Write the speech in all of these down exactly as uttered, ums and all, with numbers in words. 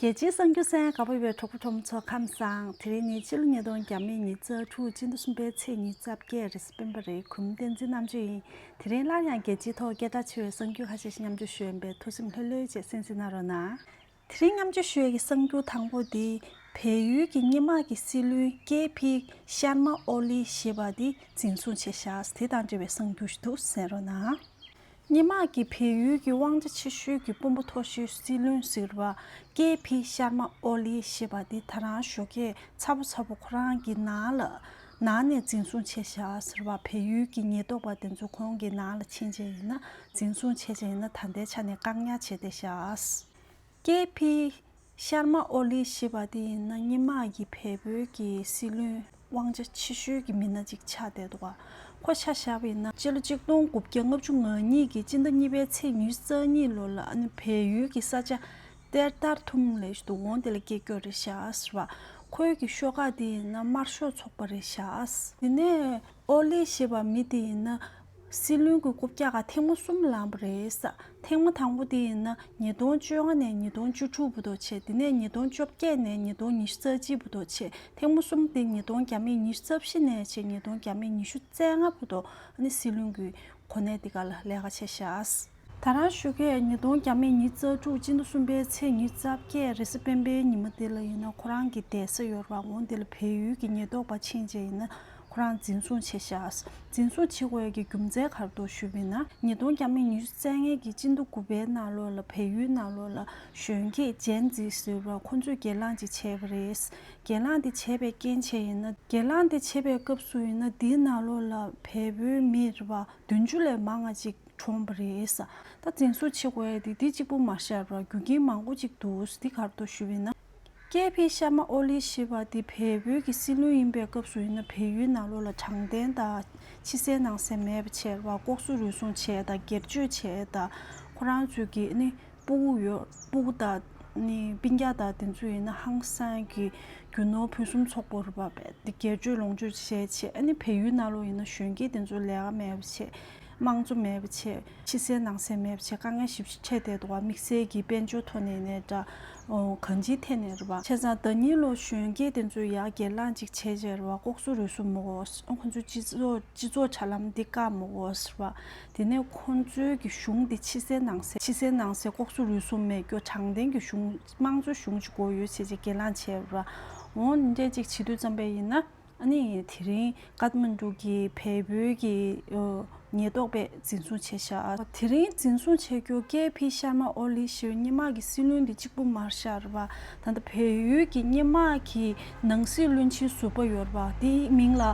རྒྱལ་སྤྱིའི་གསར་འགྱུར་གསན་ག་པར་ཡོད་པའི་གྲོགས་པོ་གྲོགས་མོ་ཚོ་ཁམས་བཟང་། དེ་རིང་ནི་ཕྱི་ལོ་ཉིས་སྟོང་ཉི་ཤུ་རྩ་དྲུག་སྤྱི་ཟླ་གསུམ་པའི་ཚེས་ཉི་ཤུ་རྩ་བརྒྱད་རེས་གཟའ་སྤེན་པ་རེད། གུས་མོ་བསྟན་འཛིན་རྣམ་དཔྱོད་ཡིན། དེ་རིང་སླར་ཡང་རྒྱལ་སྤྱིའི་ཐོག་སྐད་གྲགས་ཆེ་བའི་གསར་འགྱུར་ཁ་ཤས་ཤིག་མཉམ་སྤྱོད་ཞུ་ཡིན་པས་ཐུགས་སེམས་ལྷོད་ལྷོད་བྱས་གསན་གཟིགས་གནང་རོགས་གནང་། དེ་རིང་མཉམ་སྤྱོད་ཞུ་ཡས་ཀྱི་གསར་འགྱུར་དང་པོ་དེ། བལ་ཡུལ་གྱི་སྔོན་མ་གི་སྲིད་བློན་ཀེ་ཕི་ཤར་མ་ཨོ་ལི་ཞེས་པ་དེ་འཛིན་བཟུང་བྱས་བཞག་དེ་དང་འབྲེལ་བའི་གསར་འགྱུར་ཞིག་འདུག་གསན་རོགས་གནང་། སྔོན་མ་གི་བལ་ཡུལ་གྱི་དབང་ཆ་ཆེ་ཤོས་ཀྱི་དཔོན་པོ་མཐོ་ཤོས་སྲིད་བློན་ཟེར་བ་ཀེ་ཕི་ཤར་མ་ཨོ་ལི་ཞེས་པ་དེ་ད་རང་ཞོགས་ཀས་ཚ་པོ་ཚ་པོ་ཁོ་རང་གི་ནང་ལ་ནང་ནས་འཛིན་བཟུང་བྱས་བཞག་ཟེར་བ། བལ་ཡུལ་གྱི་ཉེན་རྟོག་པ་དེ་ཚོ་ཁོང་གི་ནང་ལ་ཕྱིན་བྱས་ཡིན་ན། འཛིན་བཟུང་བྱས་བྱས་ཡིན་ན་ད་ལྟའི་ཆ་ནས་བཀག་ཉར་བྱས་བསྡད་བཞག་ཀེ་ཕི་ཤར་མ་ཨོ་ལི་ཞེས་པ་དེ་ཡིན་ན་སྔོན་མ་གི་བལ་པོའི་གི་སྲིད་བློན་དབང་ཆ་ཆེ་ཤོས་ཀྱི་མི་སྣ་གཅིག་ཆགས་བསྡད་འདུག་ག་ཁོ་ཆ་བཞག་པ་ཡིན་ན་སྤྱི་ལོ་གཅིག་སྟོང་དགུ་བརྒྱ་ལྔ་བཅུ་ང་གཉིས་ཀྱི་སྤྱི་ཟླ་གཉིས་པའི་ཚེས་ཉི་ཤུ་རྩ་གཉིས་ལོ་ལ་ཨ་ནི་བལ་ཡུལ་གྱི་ས་ཆ་ཏེར་ཏར་ཐུམ་ལབ་ཞིག་འདུག་འོང་དེ་ལ་སྐྱེས་རྒྱུ་རེད་བཞག་ཟེར་བ། ཁོའི་གི་ཤོག་ཁག་དེ་ཡིན་ན་དམར་ཤོག་ཚོགས་པ་རེད་བཞག་དེ་ནས་ཨོ་ལི་ཞེས་པ་མི་དེ་ཡིན་ན། སྲིད་བློན་གྱི་རྐུབ་བཀྱག་ག་ཐེངས་མ་གསུམ་ལངས་པ་རེད་ས། ཐེངས་མ་དང་པོ་དེ་ཡིན་ན་ཉིས་སྟོང་བཅོ་ལྔ་ནས་ཉིས་སྟོང་བཅུ་དྲུག་བར་དུ་བྱས། དེ་ནས་ཉིས་སྟོང་བཅོ་བརྒྱད་ནས་ཉིས་སྟོང་ཉི་ཤུ་རྩ་གཅིག་བར་དུ་བྱས། ཐེངས་མ་གསུམ་དེ་ཉིས་སྟོང་བརྒྱ་མེད་ཉི་ཤུ་རྩ་བཞི་ནས་བྱས་ཉིས་སྟོང་བརྒྱ་མེད་ཉི་ཤུ་རྩ་ལྔ་བར་དུ་ཨ་ནི་སྲིད་བློན་གྱི་གོ་གནས་དེ་ག་ལ་ལས་ཀ་བྱས་བཞག་ད་རང་ཞོགས་ཀས་ཉིས་སྟོང་བརྒྱ་མེད་ཉི་ཤུ་རྩ་དྲུག་སྤྱི་ཟླ་གསུམ་པའི་ཚེས་ཉི་ཤུ་རྩ་བརྒྱད་རེས་གཟའ་སྤེན་པའི་ཉི་མ་དེ་ལ་ཡིན་ན་ཁོ་རང་གི་བསྡད་ས་ཡོད་རེད་པ། འོང་དེ་ལ་བལ་ཡུལ་གྱི་ཉེན་རྟོག་པ་ཕྱིན་བྱས་ཡིན་ན། ཁོ་རང་འཛིན་བཟུང་བྱས་བཞག་འཛིན་བཟུང་བྱེད་དགོས་ཡ་གི་རྒྱུ་མཚན་ག་རེ་འདུག་ཞུས་པ་ཡིན་ན། ཉིས་སྟོང་བརྒྱ་མེད་ཉི་ཤུ་རྩ་ལྔའི་གི་སྤྱི་ཟླ་དགུ་པའི་ནང་ལོགས་ལ་བལ་ཡུལ་ནང་ལོགས་ལ་གཞོན་སྐྱེས་ཇེན་ཛི་ཟེར་བ་ཁོ་ཚོས་སྒེར་ལངས་ཅིག་བྱས་པ་རེད། སྒེར་ལངས་དེ་བྱས་པའི་རྐྱེན་བྱས་ཡིན་ན། སྒེར་ལངས་དེ་བྱས་པའི་སྐབས་སུ་ཡིན་ན་དེའི་ནང་ལོགས་ལ་བལ་པོའི་མི་རེད་པ་བདུན་ཅུ་ལས་མང་ང་ཅིག་གྲོངས་པ་རེད་ས། ད་འཛིན་བཟུང་བྱེད་དགོས་ཡ་དེ་དེ་གཅིག་པུ་མ་ཤར་བར་རྒྱུ་རྐྱེན་མང་པོ་ཅིག་འདུག་དེ་ག་རེ་འདུག་ཞུས་པ་ཡིན་ན། ཀེ་ཕི་ཤར་མ་ཨོ་ལི་ཞེས་པ་དེ་བལ་པོའི་གི་སྲིད་བློན་ཡིན་པའི་སྐབས་སུ་ཡིན་ན་བལ་ཡུལ་ནང་ལོགས་ལ་དྲང་བདེན་དང་ཕྱི་གསལ་ནང་གསལ་མེད་པ་བྱས་པ། ལྐོག་ཟ་རུལ་སུངས་བྱས་དང་སྒེར་གཅོད་བྱས་དང་ཁོ་རང་ཚོའི་གི་ནི་སྤུ་གུ་ཡོད་སྤུ་གུ་དང་ནི་སྤུན་ཀྱག་དང་དེ་ཚོ་ཡིན་ན་ཧང་སང་གི་རྒྱུ་ནོར་ཕུན་སུམ་ཚོགས་པོ་རུ་བབས་པས་དེ་སྒེར་གཅོད་ལོངས་སྤྱོད་བྱས་བྱས་ཨ་ནི་བལ་ཡུལ་ནང་ལོགས་ཡིན་ན་གཞོན་སྐྱེས་དེ་ཚོ་ལས་ཀ་མེད་པ་བྱས། དམངས་གཙོ་མེད་པ་བྱས། ཕྱི་གསལ་ནང་གསལ་མེད་པ་བྱས། དཀའ་ངལ་ཞེ་པོ་ཅིག་འཕྲད་བསྡད་འདུག་བ། དམིགས་བསལ་གྱི་དཔལ་འབྱོར་ཐོག་ནས་ནས་འདྲ། ཨོ་གང་ཅིའི་ཐད་ནས་རེད་བ། བྱས་ཙང་ཟླ་ཉིན་ལོ་གཞོན་སྐྱེས་དེ་ཚོས་ཡར་སྒེར་ལངས་ཅིག་བྱས་བྱས་རེད་བ། ལྐོག་ཟ་རུལ་སུངས་མ་དགོས། ཁོ་ཚོའི་སྤྱི་ཚོགས་སྤྱི་ཚོགས་དྲ་ལམ་འདི་བཀག་མ་དགོས་ཟེར་བ། དེ་ནས་ཁོ་ཚོའི་གི་གཞུང་འདི་ཕྱི་གསལ་ནང་གསལ་ཕྱི་གསལ་ནང་གསལ་ལྐོག་ཟ་རུལ་སུངས་མེད་རྒྱུ་དྲང་བདེན་གྱི་གཞུང་དམངས་གཙོའི་གཞུང་ཅིག་དགོས་ཡོད་བྱས་བྱས་སྒེར་ལངས་བྱས་རེད་བ། འོ་འདི་འདྲས་ཅིག་བྱེད་དུས་ཙམ་པས་ཡིན་ན། ཨ་ནི་དེ་རིང་ཀཏ་མན་གྲུ་གི་བལ་པོའི་གི་ཨོ་ཉེན་རྟོག་པས་འཛིན་བཟུང་བྱས་ཤག་དེ་རིང་འཛིན་བཟུང་བྱས་རྒྱུ་ཀེ་ཕི་ཤར་མ་ཨོ་ལི་ཞེས་སྔོན་མ་གི་སྲིད་བློན་དེ་གཅིག་པུ་མ་རེད་ཤག་རེད་པ། ད་ལྟ་བལ་ཡུལ་གྱི་སྔོན་མ་གི་ནང་སྲིད་བློན་ཆེན་ཟུར་པ་ཡོད་རེད་པ། དེའི་མིང་ལ་ཨ་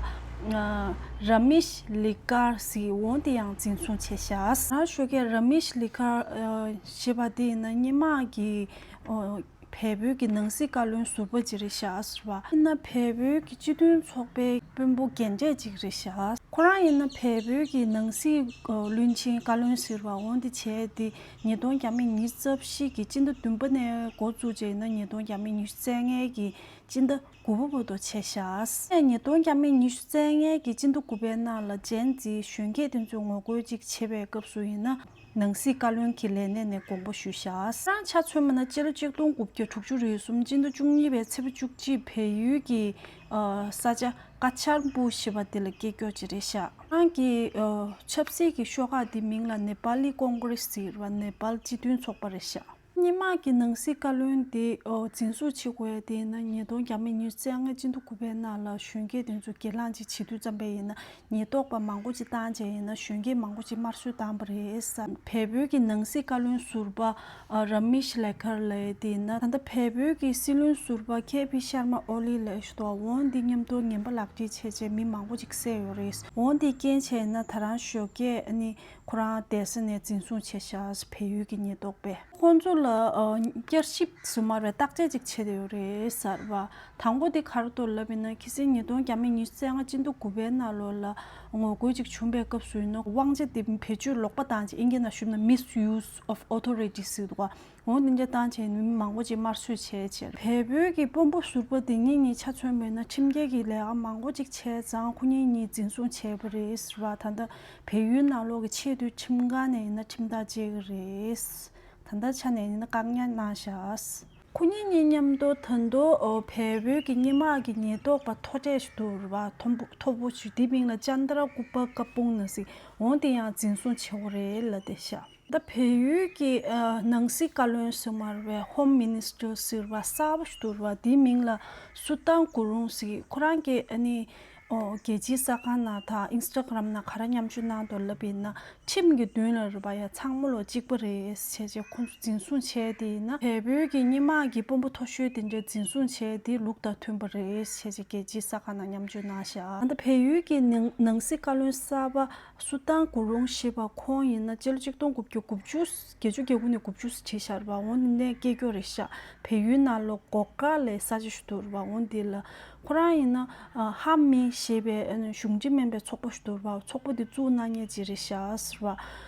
ར་མེཤ་ལི་ཀར་ཟེར། འོ་དེ་ཡང་འཛིན་བཟུང་བྱས་ཤག་ང་ཞོགས་ཀས་ར་མེཤ་ལི་ཀར་ཨ་ཞེས་པ་དེ་ཡིན་ན་སྔོན་མ་གི་ཨོ། བལ་པོའི་གི་ནང་སྲིད་བཀའ་བློན་ཟུར་པ་ཅིག་རེད་ཤག་ཟེར་བ། ཡིན་ན་བལ་པོའི་གི་སྤྱི་མཐུན་ཚོགས་པའི་དཔོན་པོ་རྒན་གྲས་ཅིག་རེད་ཤག་ཁོ་རང་ཡིན་ན་བལ་པོའི་གི་ནང་སྲིད་བློན་ཆེན་བཀའ་བློན་ཟེར་བ་འོ་འདི་བྱས་ཏེ་ཉིས་སྟོང་བརྒྱ་མེད་ཉི་ཤུ་རྩ་བཞི་གི་སྤྱི་ཟླ་བདུན་པ་ནས་འགོ་བཙུགས་བྱས་ཡིན་ན་ཉིས་སྟོང་བརྒྱ་མེད་ཉི་ཤུ་རྩ་ལྔའི་གི་སྤྱི་ཟླ་དགུ་པ་བར་དུ་བྱས་ཤག་ཉིས་སྟོང་བརྒྱ་མེད་ཉི་ཤུ་རྩ་ལྔའི་གི་སྤྱི་ཟླ་དགུ་པའི་ནང་ལ་ཇེན་ཛི་གཞོན་སྐྱེས་དེ་ཚོས་ངོ་རྒོལ་ཅིག་བྱེད་པའི་སྐབས་སུ་ཡིན་ན། ནང་སྲིད་བཀའ་བློན་གྱི་ལས་གནས་ནས་དགོངས་པ་ཞུས་བཞག་ཁོ་རང་ཆ་མཚོན་པ་ན་སྤྱི་ལོ་ཆིག་སྟོང་དགུ་བརྒྱ་དྲུག་ཅུ་རེ་གསུམ་སྤྱི་ཟླ་བཅུ་གཉིས་པའི་ཚེས་པ་བཅུ་གཅིག་བལ་ཡུལ་གྱི་ཨ་ས་ཆ་ཀ་ཆར་པུ་ཞེས་པ་དེ་ལ་སྐྱེས་རྒྱུ་ཅིག་རེད་ཤག་ཁོ་རང་གི་ཨ་ཆབ་སྲིད་ཀྱི་ཤོག་ཁག་དེ་མིང་ལ་ནེ་པ་ལི་ཀོང་གྷི་རེ་སི་ཟེར་བ་ནེ་པཱལ་སྤྱི་མཐུན་ཚོགས་པ་རེད་ཤག་སྔོན་མ་གི་ནང་སྲིད་བཀའ་བློན་དེ་ཨོ་འཛིན་བཟུང་བྱེད་དགོས་ཡ་དེ་ཡིན་ན་ཉིས་སྟོང་བརྒྱ་མེད་ཉི་ཤུ་རྩ་ལྔ་སྤྱི་ཟླ་དགུ་པའི་ནང་ལ་གཞོན་སྐྱེས་དེ་ཚོ་སྒེར་ལངས་ཅིག་བྱེད་དུས་ཙམ་པ་ཡིན་ན་ཉེན་རྟོག་པ་མང་པོ་ཅིག་བཏང་བྱས་ཡིན་ན་གཞོན་སྐྱེས་མང་པོ་ཅིག་དམར་གསོད་བཏང་པ་རེད་བསམ། བལ་པོའི་གི་ནང་སྲིད་བཀའ་བློན་ཟུར་པ་ཨ་ར་མེཤ་ལེ་ཁར་ལབ་ཡ་དེ་ཡིན་ན་ད་ལྟ་བལ་པོའི་གི་སྲིད་བློན་ཟུར་པ་ཁེ་ཕི་ཤར་མ་ཨོ་ལི་ལབ་ཡ་ཞིག་འདུག་འོ་འདི་མཉམ་དུ་ངན་པ་ལག་འཁྲིད་བྱས་བྱས་མི་མང་པོ་ཅིག་བསད་ཡོད་རེད། འོ་འདི་རྐྱེན་བྱས་ན་ད་རང་ཞོགས་ཀས་ཨ་ནི། ཁོ་རང་བསྡད་ས་ནས་འཛིན་བཟུང་བྱས་ཤག་བལ་ཡུལ་གྱི་ཉེན་རྟོག་པས། ཁོང་ཚོ་ལ་ཨ་བསྐྱར་ཞིབ་སུ་མ་རེད་བརྟག་དཔྱད་ཅིག་བྱས་ཡོད་རེད་ཟེར་བ། དང་པོ་དེ་ག་རེ་འདུག་ལབ་ཡིན་ན་ཁ་སང་ཉིས་སྟོང་བརྒྱ་མེད་ཉི་ཤུ་རྩ་ལྔ་སྤྱི་ཟླ་དགུ་པའི་ནང་ལོགས་ལ་ངོ་རྒོལ་ཅིག་བྱུང་པའི་སྐབས་སུ་ཡིན་ན་དབང་ཆ་དེ་བེད་སྤྱོད་ལོག་པ་བཏང་ཅིག་ཨིན་སྐད་ནང་ཞུས་ན་Misuse of Authority ཟེར་འདུག་ག་འོ་འདི་འདྲ་བཏང་བྱས་ནས་མི་མང་པོ་ཅིག་དམར་གསོད་བྱས་བྱས། བལ་པོའི་གི་དཔོན་པོ་ཟུར་པ་དེ་གཉིས་གཉིས་ཆ་མཚོན་པ་ཡིན་ན་ཁྲིམས་འགལ་གྱི་ལས་ཀ་མང་པོ་ཅིག་བྱས་ཙང་ཁོ་གཉིས་གཉིས་འཛིན་བཟུང་བྱས་པ་རེད་ཟེར་བ། ད་ལྟ་བལ་ཡུལ་ནང་ལོགས་ཀྱི་ཆེས་མཐོའི་ཁྲིམས་ཁང་ནས་ཡིན་ན་ཁྲིམས་ཐག་བཅད་ཀྱི་རེད། ད་ལྟ་ཆ་ནས་ཡིན་ན་བཀག་ཉར་གནང་བཞག་ཁོ་གཉིས་གཉིས་མཉམ་དུ་ད་དུང་ཨོ་བལ་པོའི་གི་སྔོན་མ་གི་ཉེན་རྟོག་པ་མཐོ་གྲས་ཞིག་འདུག་ར་བ། མཐོ་པོ་མཐོ་པོ་ཞིག་དེ་མིང་ལ་ཅན་དྲ་ཀུ་པ་ཀ་པུང་ན་ཟེར། འོ་དེ་ཡང་འཛིན་བཟུང་བྱེད་དགོས་རེད་ལབ་བསྡད་ཤག་ད་བལ་ཡུལ་གྱི་ཨ་ནང་སྲིད་བཀའ་བློན་ཟེར་མ་རེད་པས། ཧོམ་མི་ནིས་ཊར་ཟེར་བ་གསར་པ་ཞིག་འདུག་ར་བ། དེའི་མིང་ལ་སུ་ཏན་གུ་རུང་ཟེར། ཁོ་རང་གིས་ཨ་ནི་ཨོ་རྒྱལ་སྤྱིའི་གསར་ཁང་ནང་དང་ཨིན་སི་ཊ་གྷ་རམ་ནང་ག་རེ་མཉམ་སྤྱོད་གནང་འདུག་ལབ་ཡིན་ན། ཁྲིམས་ཀྱི་མདུན་ལ་རེད་པ་ཡ་ཚང་མ་ལོ་གཅིག་པ་རེད་ཟེར་བྱས་ཁོང་ཚོ་འཛིན་བཟུང་བྱས་དེ་ཡིན་ན། བལ་པོའི་གི་སྔོན་མ་གི་དཔོན་པོ་མཐོ་ཤོས་དེ་འདྲ་འཛིན་བཟུང་བྱས་དེ་ལུགས་དང་མཐུན་པ་རེད་ཟེར་བྱས་རྒྱལ་སྤྱིའི་གསར་ཁང་ནང་མཉམ་སྤྱོད་གནང་ཤག་ད་བལ་ཡུལ་གྱི་ནང་ནང་སྲིད་བཀའ་བློན་གསར་པ་སུ་ཏན་གུ་རུང་ཞེས་པ་ཁོང་ཡིན་ན་སྤྱི་ལོ་ཆིག་སྟོང་དགུ་བརྒྱ་དགུ་བཅུ་བརྒྱད་ཅུ་གྱ་དགུ་ནས་དགུ་བཅུ་བྱས་ཤག་རེད་པ། འོ་ནི་གནས་སྐྱེས་ཀྱོག་རེད་ཤག་བལ་ཡུལ་ནང་ལོ་སྒོ་ཀ་ལའི་ས་ཆ་ཞིག་འདུག་རེད་པ། འོ་འདི་ལ་ཁོ་རང་ཡིན་ན་ཨ་ཧ་མི་ཞེས་པའི་ཨ་ནི་གཞུང་འབྲེལ་མིན་པའི་ཚོགས་པ་ཞིག་འདུག་རེད་པ། ཚོགས་པ་འདི་བཙུགས་གནང་མཁན་ཅིག་རེད་ཤག་ཟེར་བ།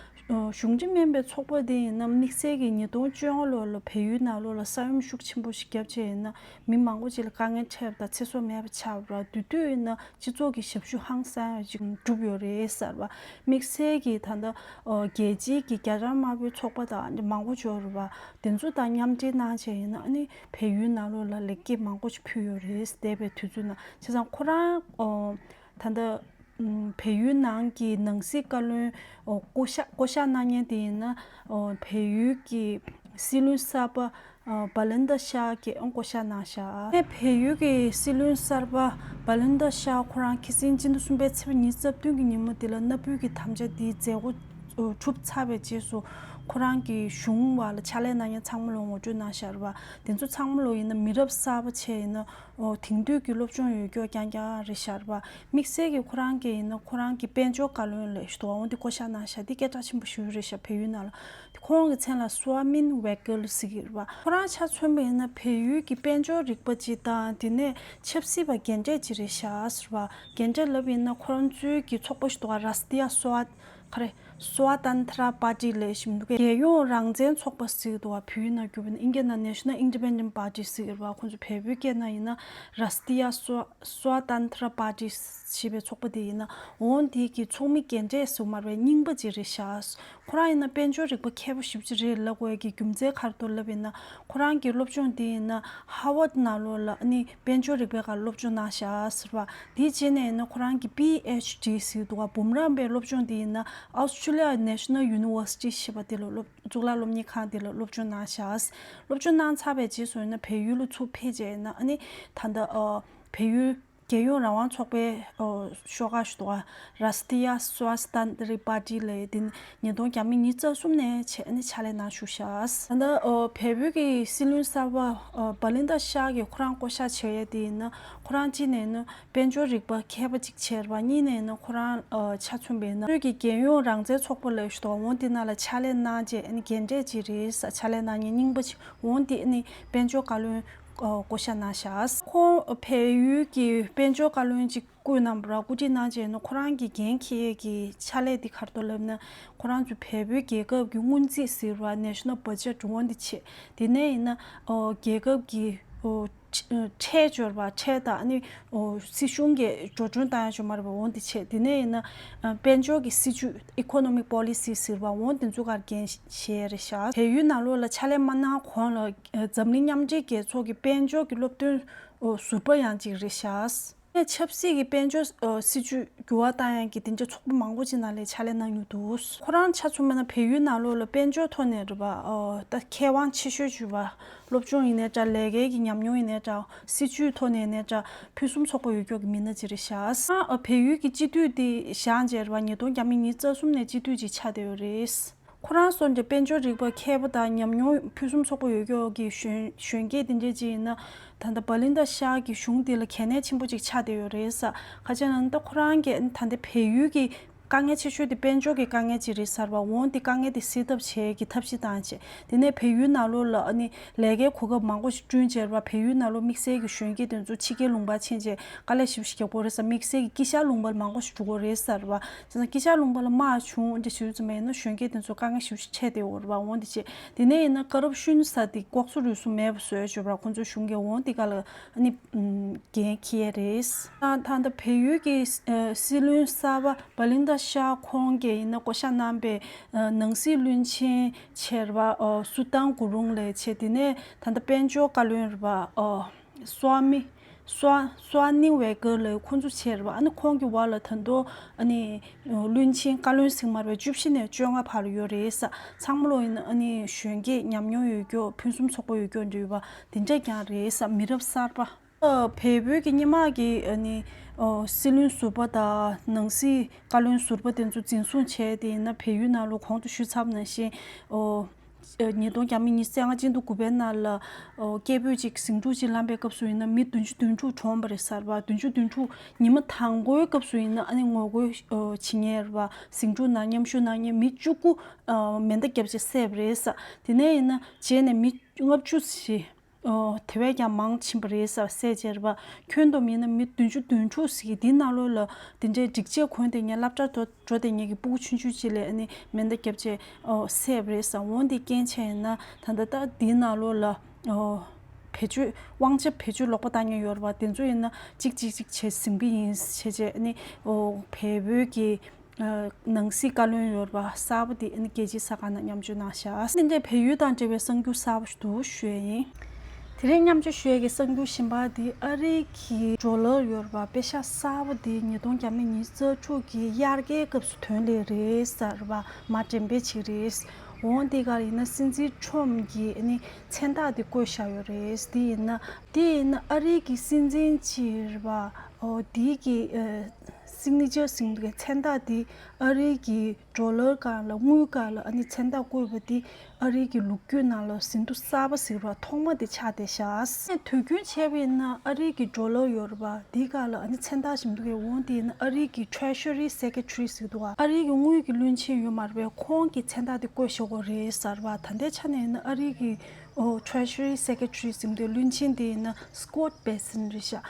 ཨ་གཞུང་འབྲེལ་མིན་པའི་ཚོགས་པ་འདི་ཡིན་ན་དམིགས་བསལ་གྱི་ཉིས་སྟོང་བཅོ་ལྔ་ལོ་ལ་བལ་ཡུལ་ནང་ལོགས་ལ་ས་ཡོམ་ཤུགས་ཆེན་པོ་ཞིག་བརྒྱབ་བྱས་ཡིན་ན་མི་མང་པོ་ཅིག་ལ་དཀའ་ངལ་འཕྲད་པ་དང་ཚེ་སྲོག་མེད་པ་ཆགས་པ་རེད། དེ་དུས་ཡིན་ན་སྤྱི་ཚོགས་ཀྱི་ཞབས་ཞུ་ཧང་སང་ཡ་ཅིག་བསྒྲུབས་ཡོད་རེད་ཟེར་བ། དམིགས་བསལ་གྱི་ད་ལྟ་ཨ་རྒྱལ་སྤྱིའི་གི་རྒྱ་གར་དམར་པོའི་ཚོགས་པ་དང་མང་པོ་ཅིག་ཡོད་རེད་པ། དེ་ཚོ་དང་མཉམ་འབྲེལ་གནང་བྱས་ཡིན་ན་ཨ་ནི་བལ་ཡུལ་ནང་ལོགས་ལ་ལེགས་སྐྱེས་མང་པོ་ཞིག་ཕུལ་ཡོད་རེད། འདས་པའི་དུས་ཚོད་ནང་བྱས་ཙང་ཁོ་རང་ཨོ་ད་ལྟ་ཨམ་བལ་ཡུལ་ནང་གི་ནང་སྲིད་བཀའ་བློན་ཨོ་བསྐོ་གཞག་བསྐོ་གཞག་གནང་མཁན་དེ་ཡིན་ན་ཨོ་བལ་ཡུལ་གྱི་སྲིད་བློན་གསར་པ་ཨོ་བ་ལན་ད་ཤཱ་གིས་ཨོ་བསྐོ་གཞག་གནང་ཤག་ཨེ་བལ་ཡུལ་གྱི་སྲིད་བློན་གསར་པ་བ་ལན་ད་ཤཱ་ཁོ་རང་ཁ་སང་སྤྱི་ཟླ་གསུམ་པའི་ཚེས་པ་ཉི་ཤུ་རྩ་བདུན་གྱི་ཉིན་མོ་དེ་ལ་གནའ་བོའི་གི་དམ་བཅའ་དེའི་མཛད་སྒོ་གྲུབ་ཚར་བའི་རྗེས་སུ་ཁོ་རང་གི་གཞུང་བ་ལ་ཕྱག་ལས་གནང་མཁན་ཚང་མ་ལོ་ངོ་སྤྲོད་གནང་ཤག་རེད་པ། དེ་ཚོ་ཚང་མ་ལོ་ཡིན་ན་མི་རབས་གསར་པ་བྱས་ཡིན་ན་ཨོ་དེང་དུས་ཀྱི་སློབ་སྦྱོང་ཡོད་ཀྱོག་རྐྱང་རྐྱང་རེད་ཤག་རེད་པ། དམིགས་བསལ་གྱི་ཁོ་རང་གི་ཡིན་ན་ཁོ་རང་གི་དཔལ་འབྱོར་བཀའ་བློན་ལས་ཞུ་དོ་འོང་དེ་བསྐོ་གཞག་གནང་ཤག་དེ་སྐད་གྲགས་ཆེན་པོ་ཞིག་རེད་ཤག་བལ་ཡུལ་ནང་ལ། དེ་ཁོ་རང་གི་མཚན་ལ་སུ་ཨ་མིན་ཝེ་ཀལ་ཟེར་གྱི་རེད་པ། ཁོ་རང་ཆ་མཚོན་པ་ཡིན་ན་བལ་ཡུལ་གྱི་དཔལ་འབྱོར་རིག་པ་ཅིག་དང་དེ་ནས་ཆབ་སྲིད་པ་རྒན་གྲས་ཅིག་རེད་ཤག་ཟེར་བ། རྒན་གྲས་ལབ་ཡིན་ན་ཁོ་རང་ཚོའི་གི་ཚོགས་པ་ཞིག་འདུག་ག་རཱས་ཏི་ཡ་སོ་ཨ་ག་རེ། སོ་ཨ་ཏན་ཐ་ར་པར་ཏི་ལབ་ཞིག་འདུག་ག་རྒྱལ་ཡོངས་རང་བཙན་ཚོགས་པ་ཟེར་གྱི་འདུག་ག་བོད་ཡིག་ནང་བསྒྱུར་བ་ཡིན་ན་ཨིན་སྐད་ནང་National Independent Party ཟེར་གྱི་རེད་པ། ཁོང་ཚོ་བལ་པོའི་སྐད་ནང་ཡིན་ན་རཱས་ཏི་ཡ་སོ་སོ་ཨ་ཏན་ཐ་ར་པར་ཏི་ཞེས་པའི་ཚོགས་པ་དེ་ཡིན་ན་འོང་དེ་གི་ཚོགས་མི་རྒན་གྲས་སུ་མར་བའི་རྙིང་པ་ཅིག་རེད་ཤག་ཁོ་རང་ཡིན་ན་དཔལ་འབྱོར་རིག་པ་མཁས་པོ་ཞེ་པོ་ཅིག་རེད་ལབ་དགོས་ཀྱི་རྒྱུ་མཚན་ག་རེ་འདུག་ལབ་ཡིན་ན་ཁོ་རང་གི་སློབ་སྦྱོང་དེ་ཡིན་ན་ཧར་ཝརཌ་ནང་ལོགས་ལ་ཨ་ནི་དཔལ་འབྱོར་རིག་པའི་སྒང་སློབ་སྦྱོང་གནང་ཤག་ཟེར་བ། དེའི་རྗེས་ནས་ཡིན་ན་ཁོ་རང་གི་པི་ཨེཆ་ཌི་ཟེར་འདུག་ག་བུམ་རམས་པའི་སློབ་སྦྱོང་དེ་ཡིན་ན་Australia National University ཞེས་པ་དེ་ལ་སློབ་གཙུག་ལག་སློབ་གཉེར་ཁང་དེ་ལ་སློབ་སྦྱོང་གནང་ཤག་སློབ་སྦྱོང་གནང་ཚར་བའི་རྗེས་སུ་ཡིན་ན་བལ་ཡུལ་ལ་ཚུར་ཕེབས་རྗེས་ཡིན་ན་ཨ་ནི་ད་ལྟ་ཨ་བལ་ཡུལ་རྒྱལ་ཡོངས་རང་དབང་ཚོགས་པའི་ཨོ་ཤོག་ཁག་ཞིག་འདུག་ག Rashtriya Swatantrantrya Party ལབ་དེ་ཉིས་སྟོང་ཉི་ཤུ་རྩ་གསུམ་ནས་བྱས་ནས་ཕྱག་ལས་གནང་བཞུགས་ཤག་ད་ལྟ་ཨོ་བལ་པོའི་གི་སྲིད་བློན་གསར་པ་ཨོ་བ་ལིན་ད་ཤཱ་གིས་ཁོ་རང་བསྐོ་གཞག་བྱས་ཡས་དེ་ཡིན་ན་ཁོ་རང་གཅིག་ནས་ཡིན་ན་དཔལ་འབྱོར་རིག་པ་མཁས་པ་ཅིག་བྱས་རེད་པ། གཉིས་ནས་ཡིན་ན་ཁོ་རང་ཨོ་ཆ་མཚོན་པ་ཡིན་ན་བོད་ཀྱི་རྒྱལ་ཡོངས་རང་བཙན་ཚོགས་པ་ལབ་ཞིག་འདུག་འོ་དེ་ནང་ལ་ཕྱག་ལས་གནང་རྗེས་ཨ་ནི་རྒན་གྲས་ཅིག་རེད་ས་ཕྱག་ལས་གནང་མཁན་རྙིང་པ་ཅིག་འོ་དེ་ཨ་ནི་དཔལ་འབྱོར་བཀའ་བློན་ཨོ་བསྐོ་གཞག་གནང་ཤག་ཁོང་བལ་ཡུལ་གྱི་དཔལ་འབྱོར་བཀའ་བློན་ཅིག་བསྐོས་གནང་བ་ར། བཀོད་སྒྲིག་གནང་རྗེས་ནས་ཁོ་རང་གི་འགན་འཁྱེར་ཡས་ཀྱི་ཕྱག་ལས་དེ་ག་རེ་འདུག་ལབ་ན་ཁོ་རང་ཚོའི་བལ་པོའི་རྒྱལ་ཁབ་ཀྱི་སྔོན་རྩིས་ཟེར་བ་National Budget འོ་དེ་བྱས། དེ་ནས་ཡིན་ན་ཨོ་རྒྱལ་ཁབ་ཀྱི་ཨོ་ཁྲལ་སྦྱོར་བ་ཁྲལ་དང་ཨ་ནི་ཨོ་སྲིད་གཞུང་གི་འགྲོ་གྲོན་བཏང་ཡ་ཅིག་མ་རེད་པ། འོ་དེ་བྱས། དེ་ནས་ཡིན་ན་ཨ་དཔལ་འབྱོར་གྱི་སྲིད་ཇུས་Economic Policy ཟེར་བ་འོ་དེ་ཚོ་གར་འགན་བཞེས་རེད་ཤག་བལ་ཡུལ་ནང་ལོགས་ལ་ཕྱག་ལས་མ་གནང་གོང་ལ་ཨ་འཛམ་གླིང་མཉམ་འབྲེལ་རྒྱལ་ཚོགས་ཀྱི་དཔལ་འབྱོར་གྱི་སློབ་སྟོན་ཨོ་ཟུར་པ་ཡང་ཅིག་རེད་ཤག་ཆབ་སྲིད་ཀྱི་དཔལ་འབྱོར་ཨ་སྲིད་ཇུས་འགྱུར་བ་བཏང་ཡག་གི་དེ་འདྲའི་ཚོགས་པ་མང་པོ་ཅིག་ནང་ལ་ཕྱག་ལས་གནང་མྱོང་འདུག་ཁོ་རང་ཆ་མཚོན་པ་ན་བལ་ཡུལ་ནང་ལོགས་ལ་དཔལ་འབྱོར་ཐོག་ནས་རེད་པ། ཨ་ད་མཁས་དབང་ཆེ་ཤོས་ཅིག་པ། སློབ་སྦྱོང་ཡིན་ནའི་འདྲ། ལས་ཀའི་གི་ཉམས་མྱོང་ཡིན་ནའི་འདྲ། སྲིད་ཇུས་ཐོག་ནས་ཡིན་ནའི་འདྲ། ཕུན་སུམ་ཚོགས་པ་ཡོད་ཀྱོག་གི་མི་སྣ་ཅིག་རེད་ཤག་ཨ་བལ་ཡུལ་གྱི་སྤྱི་འཐུས་དེ་བཞེངས་རྗེས་རེད་པ། ཉིས་སྟོང་ཉི་ཤུ་རྩ་གསུམ་ནས་སྤྱི་འཐུས་ཅིག་ཆགས་བསྡད་ཡོད་རེད། ཁོ་རང་སོགས་འདྲ་དཔལ་འབྱོར་རིག་པ་མཁས་པ་དང་ཉམས་མྱོང་ཕུན་སུམ་ཚོགས་པ་ཡོད་ཀྱོག་གི་གཞོན་གཞོན་སྐྱེས་དེ་འདྲས་ཅིག་ཡིན་ན་ད་ལྟ་བ་ལིན་ད་ཤཱ་གི་གཞུང་དེ་ལ་གལ་གནད་ཆེན་པོ་ཅིག་ཆགས་བསྡད་ཡོད་རེད་ས། ཁ་ཅིག་ན་ད་ཁོ་རང་གི་ད་ལྟ་བལ་ཡུལ་གྱི་དཀའ་ངལ་ཆེ་ཤོས་དེ་དཔལ་འབྱོར་གྱི་དཀའ་ངལ་ཅིག་རེད་ཟེར་བ། འོང་དེ་དཀའ་ངལ་དེ་སེལ་ཐབས་བྱེད་ཀྱི་ཐབས་ཤེས་བཏང་བྱས། དེ་ནས་བལ་ཡུལ་ནང་ལོགས་ལ་ཨ་ནི་ལས་ཀའི་གོ་སྐབས་མང་པོ་ཞིག་བསྐྲུན་བྱས་རེད་པ། བལ་ཡུལ་ནང་ལོགས་དམིགས་བསལ་གྱི་གཞོན་སྐྱེས་དེ་ཚོ་ཕྱི་རྒྱལ་ལུང་པར་ཕྱིན་བྱས་དཀའ་ལས་ཞེ་པོ་ཞིག་རྒྱག་གི་ཡོད་རེད་ས། དམིགས་བསལ་གྱི་དཀྱིལ་ཤར་ལུང་པར་མང་པོ་ཞིག་འགྲོ་གི་ཡོད་རེད་ཟེར་བ། བྱས་ཙང་དཀྱིལ་ཤར་ལུང་པ་ལ་དམག་བྱུང་འདི་ཞུ་ཙམ་ཡིན་ན་གཞོན་སྐྱེས་དེ་ཚོ་དཀའ་ངལ་ཞེ་པོ་ཞིག་འཕྲད་བསྡད་ཡོད་རེད་པ། འོང་དེ་བྱས། དེ་ནས་ཡིན་ན་ཀ་རབ་ཤུན་ཟེར་དེ་ལྐོག་ཟ་རུལ་སུངས་མེད་པ་བཟོས་བྱས་པ། ཁོང་ཚོའི་གཞུང་གིས་འོང་དེ་ག་ལ་ཨ་ནི་འགན་འཁྱེར་ཡས་རེད། ད་ད་ལྟ་བལ་ཡུལ་གྱི་ཨ་སྲིད་བློན་གསར་པ་བ་ལིན་ད་ ཤག་ཁོང་གིས་ཡིན་ན་བསྐོ་བཞག་གནང་པའི་ནང་སྲིད་བློན་ཆེན་བྱས་རེད་པ། སུ་ཏང་གུ་རུང་ལགས་བྱས། དེ་ནས་ད་ལྟ་དཔལ་འབྱོར་བཀའ་བློན་རེད་པ། སོ་མི་སོ་སོ་ནི་ཝེ་ཀར་ལགས་ཁོང་ཚོ་བྱས་རེད་པ། ཨ་ནི་ཁོང་གི་འོག་ལ་ད་དུང་ཨ་ནི་བློན་ཆེན་བཀའ་བློན་ཟེར་མ་རེད་པ། བཅུ་བཞི་ནས་བཅོ་ལྔ་བར་ཡོད་རེད་ས། ཚང་མ་ལོ་ཡིན་ན་ཨ་ནི་གཞོན་སྐྱེས་ཉམས་མྱོང་ཡོད་རྒྱུ། ཕུན་སུམ་ཚོགས་པོ་ཡོད་རྒྱུ་འདྲ་བ་དེ་འདྲ་ཀྱང་རེད་ས། མི་རབས་གསར་པ། བལ་པོའི་གི་སྔོན་མ་གི་ཨ་ནི་སྲིད་བློན་ཟུར་པ་དང་ནང་སྲིད་བཀའ་བློན་ཟུར་པ་དེ་ཚོ་འཛིན་བཟུང་བྱས། དེ་ཡིན་ན་བལ་ཡུལ་ནང་ལོགས་གོང་དུ་ཞུས་ཚར་བ་ནང་བཞིན། ཉིས་སྟོང་ཉི་ཤུ་རྩ་ལྔ་སྤྱི་ཟླ་དགུ་པའི་ནང་ལ་སྐད་འབོད་ཅིག་ཟིང་འཁྲུག་ཅིག་ལངས་པའི་སྐབས་སུ་ཡིན་ན་མི་བདུན་ཅུ་དོན་དྲུག་གྲོངས་པ་རེད་ས་རེད་པ། བདུན་ཅུ་དོན་དྲུག་ཉི་མ་དང་པོའི་སྐབས་སུ་ཡིན་ན་ཨ་ནི་ངོ་རྒོལ་བྱེད་མཁན་རེད་པ། ཟིང་འཁྲུག་ནང་མཉམ་ཞུགས་གནང་མཁན་མི་བཅུ་དགུ་མེ་མདའ་བརྒྱབ་བྱས་བསད་པ་རེད་ས། དེ་ནས་ཡིན་ན་རྗེས་ནས་མི་ལྔ་བཅུ་ཞིག་དེ་བས་ཀྱང་མང་ཕྱིན་པ་རེད་ས། བསད་བྱས་རེད་པ། ཁྱོན་བསྡོམས་ཡིན་ན་མི་བདུན་ཅུ་དོན་དྲུག་ཞིག་གིས་འདི་ནང་ལོགས་ལ་དེ་འདྲའི་སྒྲིག་ཆས་གོན་བསྡད་མཁན། སློབ་གྲྭ་འགྲོ་འགྲོ་བསྡད་མཁན་གྱི་སྤུ་གུ་ཆུང་ཆུང་ཅིག་ལ་ཨ་ནི་མེ་མདའ་བརྒྱབ་བྱས་བསད་པ་རེད་ས། འོ་འདི་རྐྱེན་བྱས་ཡིན་ན་ད་ལྟ་ད་འདི་ནང་ལོགས་ལ་བེད་སྤྱོད་དབང་ཆ་བེད་སྤྱོད་ལོག་པ་བཏང་མཁན་ཡོད་རེད་པ། དེ་ཚོ་ཡིན་ན་གཅིག་གཅིག་གཅིག་བྱས་ཟིན་གྱི་ཡིན་བྱས་བྱས་ཨ་ནི་བལ་པོའི་གི་ནང་སྲིད་བཀའ་བློན་ཡོད་རེད་པ། གསར་པ་དེ་ཨ་ནི་རྒྱལ་སྤྱིའི་གསར་ཁང་ནང་མཉམ་སྤྱོད་གནང་ཤག་དེ་འདྲའི་བལ་ཡུལ་དང་འབྲེལ་བའི་གསར་འགྱུར་གསར་པ་ཞིག་འདུག་ཞུ་ཡ་ཡིན། དེ་རིང་མཉམ་སྤྱོད་ཞུ་ཡ་གི་གསར་འགྱུར་གཞན་པ་དེ་ཨ་རི་གི་ཌོ་ལར་ཡོད་རེད་པ། པེ་ཤག་གསར་པ་དེ་ཉིས་སྟོང་ཉི་ཤུ་རྩ་དྲུག་གི་དབྱར་ཁའི་སྐབས་སུ་ཐོན་སླེབས་རེད་ས་རེད་པ། མར་འགྲེམས་སྤེལ་བྱས་རེད། འོ་འདི་ག་ཡིན་ན་སྲིད་འཛིན་ཁྲོམ་གྱིས་ཨ་ནི་མཚན་རྟགས་དེ་བཀོད་བཞག་ཡོད་རེད། དེ་ཡིན་ན་དེ་ཡིན་ན་ཨ་རི་གི་སྲིད་འཛིན་ཅིག་རེད་པ། འོ་དེ་གི་སིག་ནི་ཅར་ཟེར་གྱི་འདུག་གས། མཚན་རྟགས་དེ་ཨ་རི་གི་ཌོ་ལར་སྒང་ལ་དངུལ་སྒང་ལ་ཨ་ནི་མཚན་རྟགས་བཀོད་པ་དེ་ཨ་རི་གི་ལོ་རྒྱུས་ནང་ལ་ཟིན་ཐོ་གསར་པ་ཟེར་བ་ཐོག་མ་དེ་ཆགས་བསྡད་ཤག་དུས་རྒྱུན་བྱས་པ་ཡིན་ན་ཨ་རི་གི་ཌོ་ལར་ཡོད་རེད་པ། དེ་སྒང་ལ་ཨ་ནི་མཚན་རྟགས་ཟེར་གྱི་འདུག་གས། འོ་དེ་ཡིན་ན་ཨ་རི་གི་Treasury Secretary ཟེར་གྱི་འདུག་ག་ཨ་རི་གི་དངུལ་གྱི་བློན་ཆེན་ཡོད་མ་རེད་པས། ཁོང་གི་མཚན་རྟགས་དེ་བཀོད་བཞག་གི་རེད་ས་རེད་པ། ད་ལྟའི་ཆ་ནས་ཡིན་ན་ཨ་རི་གི་ཨོ་Treasury Secretary ཟེར་གྱི་འདུག་བློན་ཆེན་དེ་ཡིན་ན་Scott Bessent རེད་ཤག་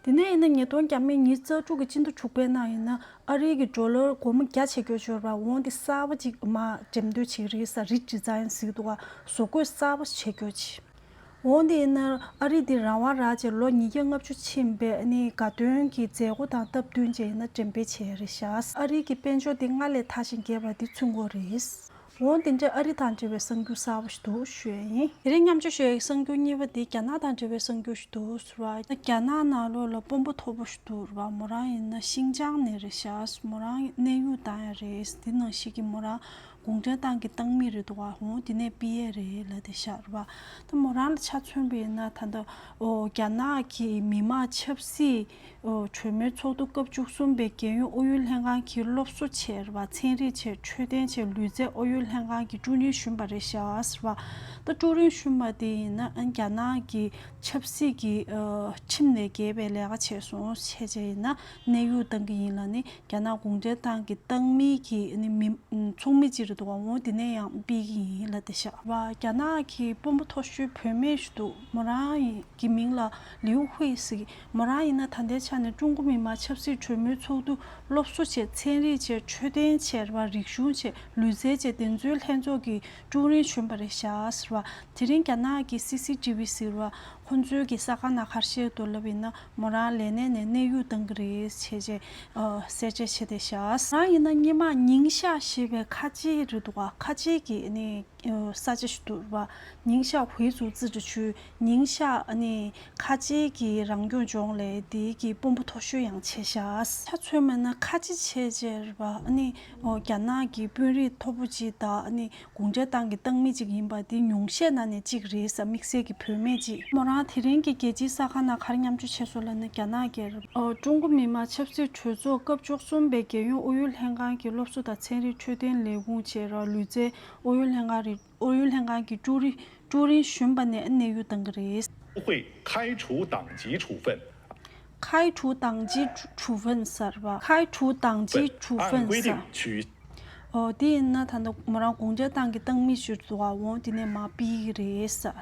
དེ་ནས་ཡིན་ན་ཉིས་སྟོང་ཉི་ཤུ་རྩ་དྲུག་གི་སྤྱི་ཟླ་དྲུག་པའི་ནང་ཡིན་ན་ཨ་རི་གི་ཌོ་ལར་སྒོར་མོ་བརྒྱ་བྱེད་རྒྱུ་ཅིག་ཡོད་རེད་པ། འོ་དེ་གསར་པ་ཅིག་མར་འགྲེམས་སྟོན་བྱེད་ཀྱི་རེད་ས། Redesign ཟེར་གྱི་འདུག་ག་བཟོ་བཀོད་གསར་པ་བྱེད་རྒྱུ་ཅིག་འོ་དེ་ཡིན་ན་ཨ་རི་འདི་རང་དབང་རག་བྱས་ལོ་ཉིས་བརྒྱ་ལྔ་བཅུ་ཕྱིན་པའི་ཨ་ནི་དགའ་སྟོན་གྱི་མཛད་སྒོ་དང་སྟབས་བསྟུན་བྱས་ཡིན་ན་འགྲེམས་སྤེལ་བྱས་རེད་ཤག་ཨ་རི་གི་དཔལ་འབྱོར་འདི་སྔར་ལས་དར་ཞིང་རྒྱས་པ་འདི་མཚོན་གྱི་རེད། འོ་དེ་འདྲའི་ཨ་རི་དང་འབྲེལ་བའི་གསར་འགྱུར་གསར་པ་ཞིག་འདུག་ཞུ་ཡ་ཡིན། དེ་རིང་མཉམ་སྤྱོད་ཞུ་ཡ་གི་གསར་འགྱུར་གཉིས་པ་དེ་རྒྱ་ནག་དང་འབྲེལ་བའི་གསར་འགྱུར་ཞིག་འདུག་ཟེར་བ། རྒྱ་ནག་ནང་ལོགས་ལ་དཔོན་པོ་མཐོ་པོ་ཞིག་འདུག་ཟེར་བ། མོ་རང་ཡིན་ན་ཤིན་ཅང་ནས་རེད་ཤག་མོ་རང་གནས་དབྱུང་བཏང་ཡ་རེད། དེ་ནང་བཞིན་གྱི་མོ་རང་གུང་ཁྲན་ཏང་གི་ཏང་མི་རེད་འདུག་ག་འོ་དེ་ནས་ཕུད་ཡ་རེད་ལབ་བསྡད་ཤག་རེད་བ། ད་མོ་རང་ལ་ཆ་མཚོན་པ་ཡིན་ན་ད་ལྟ་ཨོ་རྒྱ་ནག་གི་མི་དམངས་ཆབ་སྲིད་ཨོ་གྲོས་མོལ་ཚོགས་འདུ་སྐབས་བཅུ་གསུམ་པའི་རྒྱལ་ཡོངས་ཨུ་ཡོན་ལྷན་ཁང་གི་སློབ་གསོ་བྱས་རེད་བ། ཚན་རིག་བྱས། འཕྲོད་བསྟེན་བྱས། ལུས་རྩལ་ཨུ་ཡོན་ལྷན་ཁང་གི་ཀྲུའུ་རིན་གཞོན་པ་རེད་ཤག་ཟེར་བ། ད་ཀྲུའུ་རིན་གཞོན་པ་དེ་ཡིན་ན་ཨ་རྒྱ་ནག་གི་ཆབ་སྲིད་ཀྱི་ཨ་ཁྲིམས་ལས་འགལ་བའི་ལས་ཀ་བྱས་སོང་བྱས་བྱས་ཡིན་ན་གནས་དབྱུང་བཏང་གི་ཡིན་ལབ་ནི་རྒྱ་ནག་གུང་ཁྲན་ཏང་གི་ཏང་མི་གི་ཨ་ནི་མི་ཚོགས་མི་ཅིག་རེད་འདུག་ག་འོ་དེ་ནས་ཡང་ཕུད་ཀྱི་ཡིན་ལབ་བསྡད་ཤག་རེད་བ། རྒྱ་ནག་གི་དཔོན་པོ་མཐོ་ཤོས་བུད་མེད་ཞིག་འདུག་མོ་རང་གི་མིང་ལ་ལིའུ་ཧུའེ་ཟེར། མོ་རང་ཡིན་ན་ད་ལྟའི་ཆ་ནས་ཀྲུང་གོ་མི་དམངས་ཆབ་སྲིད་གྲོས་མོལ་ཚོགས་འདུ་སློབ་གསོ་བྱས། ཚན་རིག་བྱས། འཕྲོད་བསྟེན་བྱས་རེད་བ། རིག་གཞུང་བྱས། ལུས་རྩལ་བྱས། དེ་ཚོའི་ལྷན་ཚོགས་ཀྱི་ཀྲུའུ་རིན་གཞོན་པ་རེད་ཤག་ཟེར་བ། དེ་རིང་རྒྱ་ནག་གི་སི་སི་ཊི་ཝི་ཟེར་བ་ཁོང་ཚོའི་གི་གསར་ཁང་ནང་ག་རེ་བཤད་འདུག་ལབ་ཡིན་ན་མོ་རང་ལས་གནས་ནས་གནས་དབྱུང་བཏང་གི་རེད་བྱས་བྱས་གསལ་བཤད་བྱས་བསྡད་ཤག་རང་ཡིན་ན་སྔོན་མ་ཉིང་ཤ་ཞེས་པའི་ཁ་ཆེ་རེད་འདུག་ག་ཁ་ཆེ་གི་ནི་ས་ཆ་ཞིག་འདུག་རེད་བ། ཉིང་ཤ་ཧུའེ་ཙུའུ་ཙི་ཀྲི་ཆུའི་ཉིང་ཤ་ཨ་ནི་ཁ་ཆེ་གི་རང་སྐྱོང་ལྗོངས་ལ་དེའི་གི་དཔོན་པོ་མཐོ་ཤོས་ཡང་བྱས་ཤག་ཆ་མཚོན་པ་ན་ཁ་ཆེ་བྱས་བྱས་རེད་བ། ཨ་ནི་རྒྱ་ནག་གི་དཔོན་རིགས་མཐོ་པོ་ཅིག་དང་ཨ་ནི་གུང་ཁྲན་ཏང་གི་ཏང་མི་ཅིག་ཡིན་པ་དེ་ཉུང་ཤས་ནང་ནས་གཅིག་རེད་ས། དམིགས་བསལ་གྱི་བུད་མེད་ཅིག་མོ་རང་དེ་རིང་གི་རྒྱལ་སྤྱིའི་གསར་ཁང་ནང་ག་རེ་མཉམ་སྤྱོད་བྱས་སོང་ལབ་ན་རྒྱ་ནག་གི་ཀྲུང་གོ་མི་དམངས་ཆབ་སྲིད་གྲོས་ཚོགས་སྐབས་བཅུ་གསུམ་པའི་རྒྱལ་ཡོངས་ཨུ་ཡོན་ལྷན་ཁང་གི་སློབ་གསོ་དང་ཚན་རིག་འཕྲོད་བསྟེན་ལས་ཁུངས་བཅས་ར་ལུས་རྩལ་ཨུ་ཡོན་ལྷན་ཁང་རེད། ཨུ་ཡོན་ལྷན་ཁང་གི་ཀྲུའུ་རིན་ཀྲུའུ་རིན་གཞོན་པ་ནས་གནས་དབྱུང་བཏང་གི་རེད། 会开除党籍处分。 开除党籍处分 ཟེར་བ། 开除党籍处分 ཟེར། 按规定取 ཨོ་དེ་ཡིན་ན་ད་ལྟ་མོ་རང་གུང་ཁྲན་ཏང་གི་ཏང་མི་ཞིག་འདུག་ག་འོ་དེ་ནས་མར་ཕུད་ཀྱི་རེད་ས།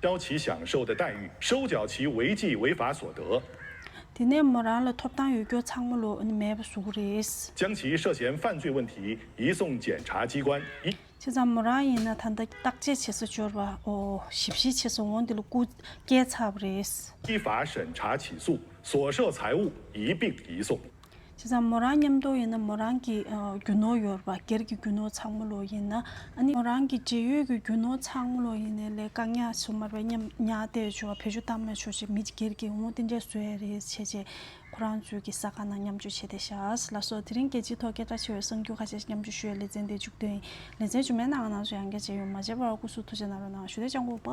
消其享受的待遇，收缴其违纪违法所得。 དེ་ནས་མོ་རང་ལ་ཐོབ་ཐང་ཡོད་རྒྱུ་ཚང་མ་ལོ་མེད་པ་བཟོ་གི་རེད། 将其涉嫌犯罪问题移送检察机关。 བྱས་ཙང་མོ་རང་ཡིན་ན་ད་ལྟ་བརྟག་དཔྱད་བྱེད་ས་འབྱོར་བ་ཨོ་ཞིབ་བཤེར་བྱེད་ས་འོང་དེ་ལ་སྐུ་སྐྱེལ་ཚར་བ་རེད། 依法审查起诉，所涉财物一并移送。བྱས་ཙང་མོ་རང་མཉམ་དུ་ཡིན་ན་མོ་རང་གི་ཨ་རྒྱུ་ནོར་ཡོད་རེད་པ། སྒེར་གྱི་རྒྱུ་ནོར་ཚང་མ་ལོ་ཡིན་ན། ཨ་ནི་མོ་རང་གི་འབྲེལ་ཡོད་ཀྱི་རྒྱུ་ནོར་ཚང་མ་ལོ་ཡིན་ནའི་ལས་བཀག་ཉར་སུ་མ་རེད་པ། མཉམ་ཉར་བསྡད་ཆོག་བེད་སྤྱོད་བཏང་མ་ཆོག་ཅེས་མི་སྒེར་གྱི་འོང་དེ་འདྲས་བཟོས་རེད་བྱས་རྗེས་ཁོ་རང་ཚོའི་གི་ས་ཁང་ནང་མཉམ་སྤྱོད་བྱས་ཏེ་བཞག་ལགས་སོ། དེ་རིང་རྒྱལ་སྤྱིའི་ཐོག་སྐད་གྲགས་ཆེ་བའི་གསར་འགྱུར་ཁ་ཤས་ཤིག་མཉམ་སྤྱོད་ཞུ་ཡ་ལེ་ཚན་འདི་མཇུག་སྡོད་ཡིན། ལེ་ཚན་རྗེས་མའི་ནང་ང་རང་ཚོ་ཡང་བསྐྱར་མཇལ་ཡོང་། མ་མཇལ་བར་སྐུ་གཟུགས་ཐུགས་རྗེ་གནང་རོགས་གནང་། ཞུ་བདེ་ཅང་གོ་པ།